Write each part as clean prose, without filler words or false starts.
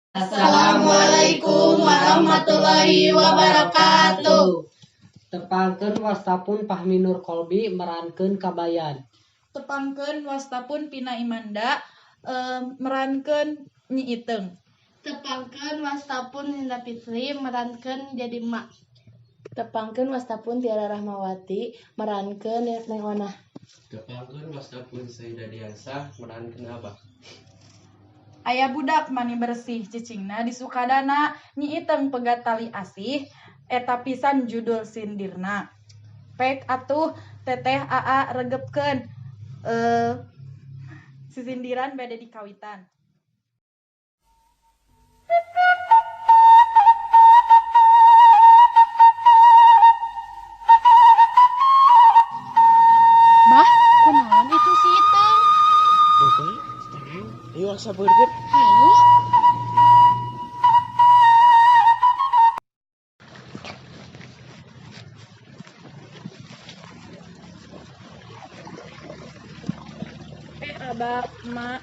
Assalamualaikum warahmatullahi wabarakatuh. Tepangkeun wastapun Fahmi Nur Qolbi merankeun Kabayan. Tepangkeun wastapun Pina Imanda merankeun Nyi Iteung. Tepangkeun wastapun Linda Fitri merankeun jadi emak. Tepangkeun wastapun Tiara Rahmawati merankeun Neng Onah. Tepangkeun wastapun Saida Diansah merankeun Abah. Aya budak mani bersih cicingna di Sukadana, Nyi Iteung pegat tali asih eta pisan judul sindirna. Pek atuh teteh aa regepkeun sisindiran bade dikawitan. Bah, kunaon itu si Iteung? Ayo asa burger. Hayu. Abah, emak.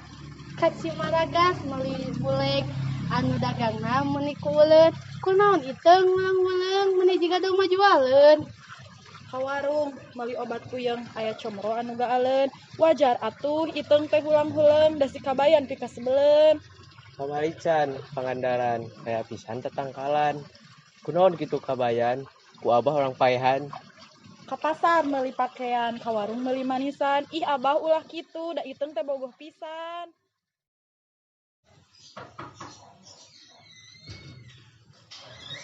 Ka Cimaragas meuli bulek anu dagangna meuni kuuleun. Kunaon Iteung wuleung-wuleung meuni jiga domba jualeun. Ka warung meuli obat puyeng aya comro anu gaaleun. Wajar atuh Iteung teh hulang-huleung da si Kabayan pikasebeleun. Kamari can Pangandaran aya pisan tetangkalan. Kunaon kitu Kabayan? Ku Abah orang paehan. Ka pasar meuli pakean, ka warung meuli manisan. Ih Abah ulah kitu da Iteung teh bogoh pisan.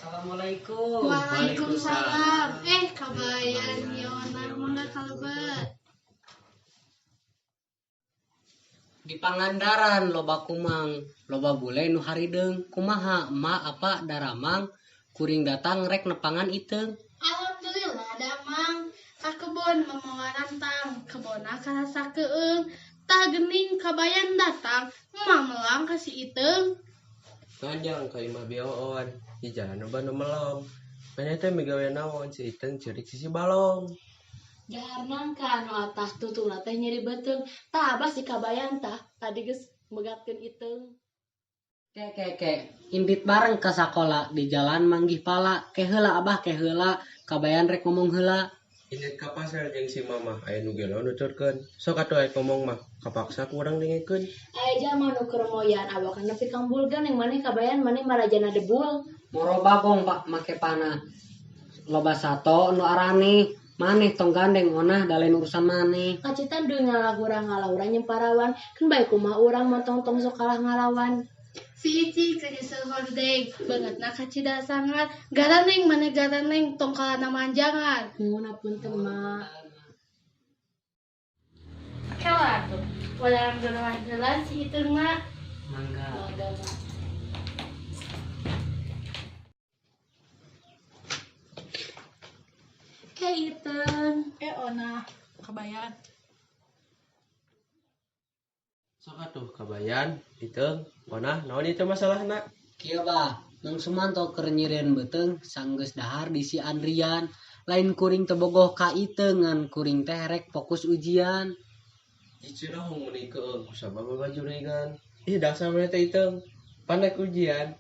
Assalamualaikum. Waalaikumsalam. Kabayan Yona mangga kalebet. Di Pangandaran loba kumang, loba bule nu harideung. Kumaha emak apa daramang kuring datang rek nepangan Iteung. Alhamdulillah damang. Ka kebon mamawa rantang, kebonna karasa keung. Tah geuning Kabayan datang, emak melang ka si Iteung. Nganjang ka imah bioon, di jalan loba nu melong. Maneh teh migawe naon si Iteung ceurik sisi balong. Dahar nangka anu atah tutungna teh nyeri beuteung. Tah Abah si Kabayan tah tadi geus megatkeun Iteung. Ke ke ke, indit bareng ka sakola di jalan manggih pala. Ke heula Abah ke heula, Kabayan rek ngomong heula. Indit ka pasar jeung si mamah aya nu gelo nuturkeun. Sok atuh aya ngomong mah kapaksa ku urang dengekeun. Aya jalma nu keur moyan awakna nepi ka embul geuning maneh Kabayan maneh marajana debul. Moro bagong pak make panah. Loba sato nu arane. Maneh tong gandeng onah da lain urusan maneh. Kacitan deui ngalahurang-ngalahurang nyemparawan, keun bae kumaha urang montong tong sok kalah ngalawan. Si Ici keur nyeuseul hordeng, beungeutna kacida sangar. Garaneng maneh garaneng tong kalana manjangan. Nuhun apunten mak. Kela atuh. Urang geureuhan heula si Iteungna. Mangga. Mangga mak. Iteung. Onah, Kabayan. Sok atuh Kabayan, Iteung, Onah naon ieu teh masalahna? Kieu bah, Mang Sumanto keur nyieun beuteung sanggeus dahar di si Andrian. Lain kuring teu bogoh ka Iteung ngan kuring teh rek fokus ujian. Icirahung meuni keung kusabab babajurigan. Ih dasar maneh teh Iteung, pan rek ujian.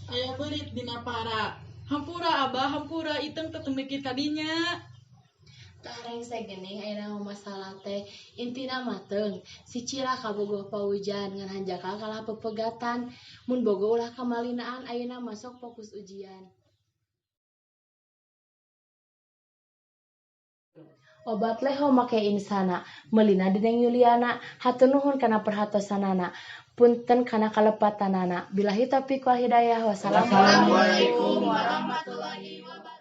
Aya beurit dina para. Hampura Abah, hampura Iteung teh teu mikir ka dinya. Tah rengse geuning ayeuna mah masalah teh intina mah teung si Cira kabogoh paujan ngan hanjakal kalah pepegatan. Mun bogoh ulah kamalinaan ayeuna mah sok fokus ujian. Obat leho make Insana, meulina di Neng Yuliana. Hatur nuhun kana perhatosanana. Punten kana kalepatanana. Billahi taufiq wal hidayah. Wassalamualaikum warahmatullahi wabarakatuh.